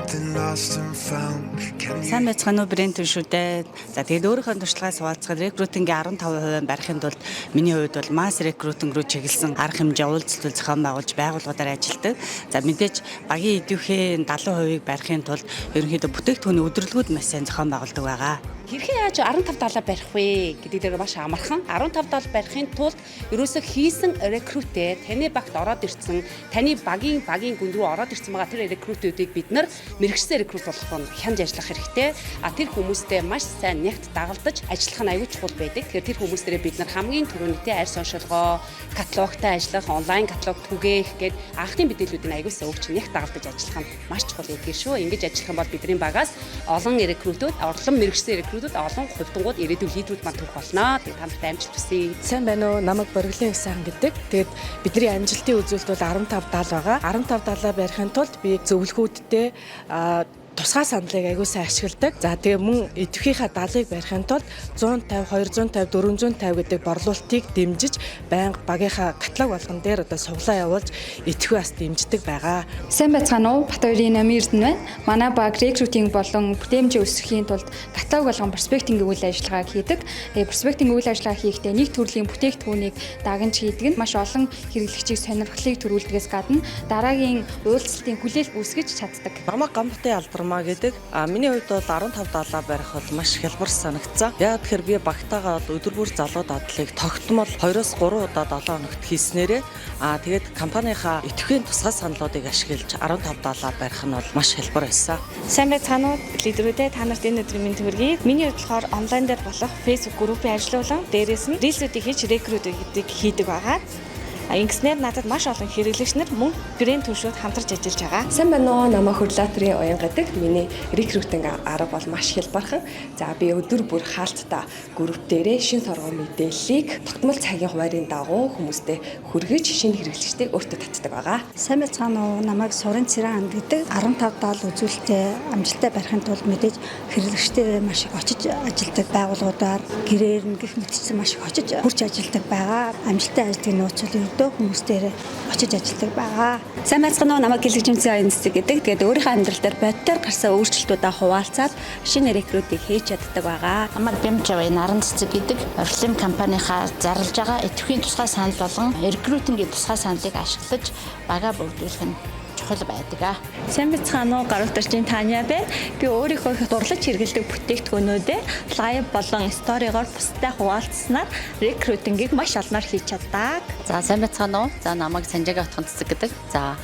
Something lost and found. Can Сайн байцгаана уу, брэнд шүү дээ. За, тэгээд өөрийнхөө туршлагаас хуваалцахад recruiting-ийн 15% барихын тулд миний хувьд бол mass recruiting руу чиглэсэн арга хэмжээ, уулзалтууд зохион байгуулж байгууллагуудаар ажилладаг. За, мэдээж багийн идэвхээ 70%-ыг барихын тулд ерөнхийдөө бүтээгдэхүүний өдөрлгүүд маш сайн зохион байгуулдаг байгаа. Хэрхэн яаж 15 70 барих вэ гэдэг дээр маш амархан. 15 70 барихын тулд ерөөсөө хийсэн recruit ээ таны багт ороод ирсэн, таны багийн гүн рүү ороод ирсэн байгаа тэр recruit үүдийг бид нар мэргэжсэн recruit болгох нь хянаж ажиллах хэрэгтэй. А тэр хүмүүстэй маш сайн нягт дагалдаж ажиллах нь аюул чухал байдаг. Тэгэхээр тэр хүмүүстэрээ бид нар хамгийн түрүүний арьс оншилгоо, каталогтай ажиллах, онлайн каталог түгээх гээд анхны мэдээллүүдийг аягүй сайн өгч нягт дагалдаж ажиллах нь маш чухал байдаг шүү. Ингэж ажиллах юм бол бидний багаас олон recruit үүд, олон мэргэжсэн recruit үүд, олон хувьтангууд, ирээдүйн лидерүүд маань төрөх болно. Тэгээд та нарт амжилт хүсье. Сайн байна уу? Намайг Бориглын их сайхан гэдэг. Тэгээд бидний амжилтын үзүүлэлт бол 15 70 байгаа. 15 70-аа барихын тулд би зөвлөхүүдтэй тусгай саналыг аягүй сайн ашигладаг. За, тэгээ мөн идэвхийнхаа 70-ыг барихын тулд 150, 250, 450 гэдэг борлуулалтыг дэмжиж, байнга багийнхаа каталог болгон дээр одоо суглаа явуулж идэвхээ бас дэмждэг байгаа. Сайн байцгаана уу? Батбаяр Намын Эрдэнэ байна. Манай баг recruiting болон бүтээмжээ өсгөхийн тулд каталог болгон prospecting үйл ажиллагааг хийдэг. Тэгээ prospecting үйл ажиллагаа хийхдээ нэг төрлийн бүтээгдэхүүнийг дагнаж хийдэг нь маш олон хэрэглэгчийг сонирхлыг төрүүлдгээс гадна дараагийн уулзалтын хүлээлт үүсгэж чаддаг. Намайг Гамбатын Алдармаа гэдэг. А миний хувьд бол 15 70 барих бол маш хялбар санагдсан. Яг тэгэхээр би багтаагаа бол өдөр бүр залуу дадлыг тогтмол 2-оос 3 удаа 7 хоногт хийснээрээ тэгээд компанийнхаа идэвхтэй тусгай саналуудыг ашиглаж 15 70 барих нь бол маш хялбар байсан. Сайн байцгаана уу, лидерүүдээ, та нарт энэ өдрийн мэнд хүргэе. Миний хувьд болохоор онлайн дээр болох Facebook группийн ажиллуулан, дээрээс нь reels үүдийг хийж recruit-ийг хийдэг байгаа. Ингэснээр надад маш олон хэрэглэгч нар, мөн брэнд түвшүүд хамтарч ажиллаж байгаа. Сайн байна уу? Намайг Хөрлатрийн уян гэдэг. Миний recruiting арга бол маш хялбархан. За, би өдөр бүр хаалттай групп дээрээ шинэ соргоо мэдээллийг тогтмол цагийн хуваарийн дагуу хүмүүстэй хүргэж шинэ хэрэглэгчдийг өөртөө татдаг байгаа. Сайн байцгаана уу? Намайг Сурын Цэрэн гэдэг. 15 70 үзүүлэлтээ амжилттай барихын тулд мэдээж хэрэглэгчдээ маш их очиж ажилладаг, байгууллагуудаар гэрээр нь гэх мэтчсэн маш их очиж хүрч ажилладаг байгаа. Амжилттай ажилладаг нууц бол ердөө хүмүүстээр очиж ажилладаг байгаа. Сайн байцгаана уу? Намайг Гэлэгжимцэн оюун цэцэг гэдэг. Тэгээд өөрийнхөө амьдрал дээр бодитоор гарсан өөрчлөлтүүдээ хуваалцаад шинэ recruit ийг хийж чаддаг байгаа. Намайг Бямчавын Наран цэцэг гэдэг. Oriflame компанийнхаа зарлж байгаа идэвхийн тусгай санал болон recruiting ийн тусгай саналыг ашиглаж багаа бүрдүүлэх нь чухал байдаг. Сайн байцгаана уу, Гаруй төрчин Таня байна. Би өөрийнхөө их дурлаж хэрэглэдэг бүтээгдэхүүнүүдээ live болон story гоор бусдад хуваалцсанаар recruiting ийг маш олноор хийж чаддаг. За, сайн байцгаана уу? За, намайг Санжаага Отхон цэцэг гэдэг. За,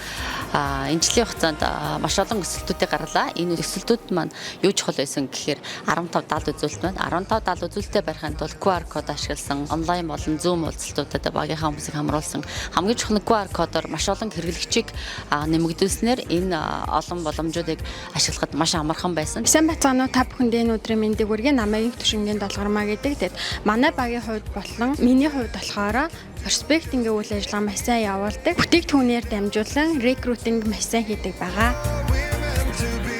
энэ жилийн хугацаанд маш олон өсөлтүүдийг гарлаа. Энэ өсөлтүүд маань юу чухал байсан гэхээр 15 70 үзүүлэлт байна. 15 70 үзүүлэлтээ барихын тулд QR код ашигласан, онлайн болон Zoom уулзалтуудад багийнхаа хүмүүсийг хамруулсан. Хамгийн чухал нь QR кодоор маш олон хэрэглэгчийг нэмэгдүүлснээр энэ олон боломжуудыг ашиглахад маш амархан байсан. Сайн байцгаана уу, та бүхэнд энэ өдрийн мэндийг хүргэе. Намайг Инх Түшингийн Долгормаа гэдэг. Тэгээд манай багийн хувьд болон миний хувьд болохоор prospecting үйл ажиллагаа маш сайн явуулдаг. Бүтээгдэхүүнээр дамжуулан recruiting маш сайн хийдэг байгаа. We're meant to be?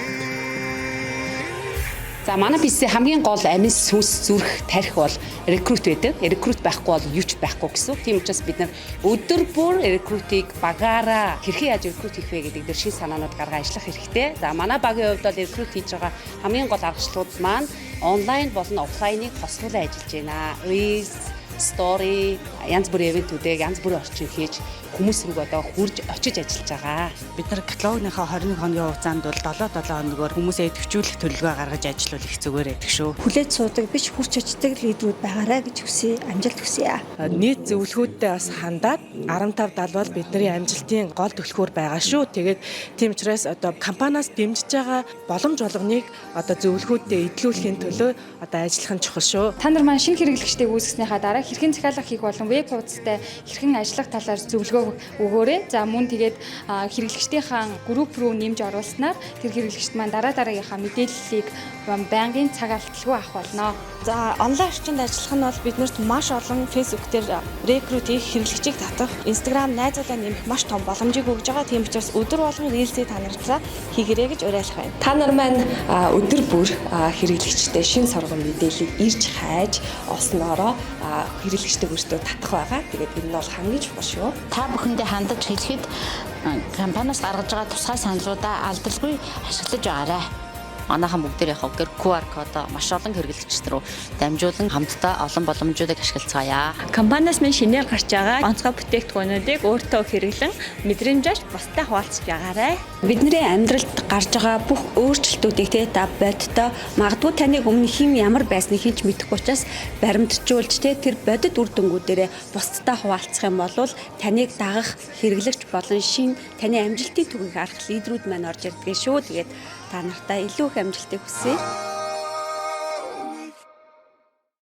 За, манай бизнесийн хамгийн гол амин сүнс, зүрх, тархи бол recruit байдаг. Recruit байхгүй бол юу ч байхгүй гэсэн. Тийм учраас бид нар өдөр бүр recruit ийг багаараа хэрхэн яаж recruit хийх вэ гэдэг дээр шинэ санаанууд гаргаа ажиллах хэрэгтэй. За, манай багийн хувьд бол recruit хийж байгаа хамгийн гол аргачлалууд маань онлайн болон офлайныг хослуулан ажиллаж байна. Reels, story, янз бүрийн event үүдийг янз бүрийн орчин хийж хүмүүс рүү одоо хүрж очиж ажиллаж байгаа. Бид нар каталогныхоо 21 хоногийн хугацаанд бол 7 7 хоногоор хүмүүсээ идэвхжүүлэх төлөвлөгөө гаргаж ажиллавал их зүгээр байдаг шүү. Хүлээж суудаг биш, хүрч очдог лидерүүд байгаарай гэж хүсье. Амжилт хүсье. Нийт зөвлөхүүдтэй бас хандаад 15 70 бол бидний амжилтын гол түлхүүр байгаа шүү. Тэгээд тийм учраас одоо компаниас дэмжиж байгаа боломж болгоныг одоо зөвлөхүүдтэй эдлүүлэхийн төлөө одоо ажиллах нь чухал шүү. Та нар маань шинэ хэрэглэгчдийг үүсгэснийхаа дараа хэрхэн захиалга хийх болон веб хуудастай хэрхэн ажиллах талаар зөвлөгөө өгөөрэй. За, мөн тэгээд хэрэглэгчдийнхаа групп руу нэмж оруулснаар тэр хэрэглэгчд маань дараа дараагийнхаа мэдээллийг байнгын цаг алдалгүй авах болно. За, онлайн орчинд ажиллах нь бол биднэрт маш олон Facebook дээр recruit хийх, хэрэглэгчийг татах, Instagram найзуудаа нэмэх маш том боломжийг өгж байгаа. Тийм учраас өдөр болгон reels ийг та нартлаа хийгэрэй гэж уриалах байна. Та нар маань өдөр бүр хэрэглэгчтэй шинэ соргон мэдээллийг ирж хайж олсноороо Хэрэглэгчдэг өөртөө татах байгаа. Тэгээд энэ нь бол хамгийн чухал шүү. Та бүхэндээ хандаж хэлэхэд компаниас гаргаж байгаа тусгай саналуудаа алдалгүй ашиглаж байгаарай. Манайхан бүгдээр яг гэхээр QR кодоо маш олон хэрэглэгчид рүү дамжуулан хамтдаа олон боломжуудыг ашиглацгаая. Компаниас минь шинээр гарч байгаа онцгой бүтээгдэхүүнүүдийг өөртөө хэрэглэн мэдрэмжээч бусдад хуваалцаж байгаарай. Бидний амьдралд гарч байгаа бүх өөрчлөлтүүдийг те та бодтой магадгүй таныг өмнө хэн ямар байсныг хэн ч мэдэхгүй учраас баримтжуулж те тэр бодит үр дүнгуудээрээ бусдад хуваалцах юм бол таныг дагах хэрэглэгч болон шин таны амжилтын түгээх арах лидерүүд маань орж ирдэг шүү. Тэгээд та нартай илүү их амжилтыг хүсье.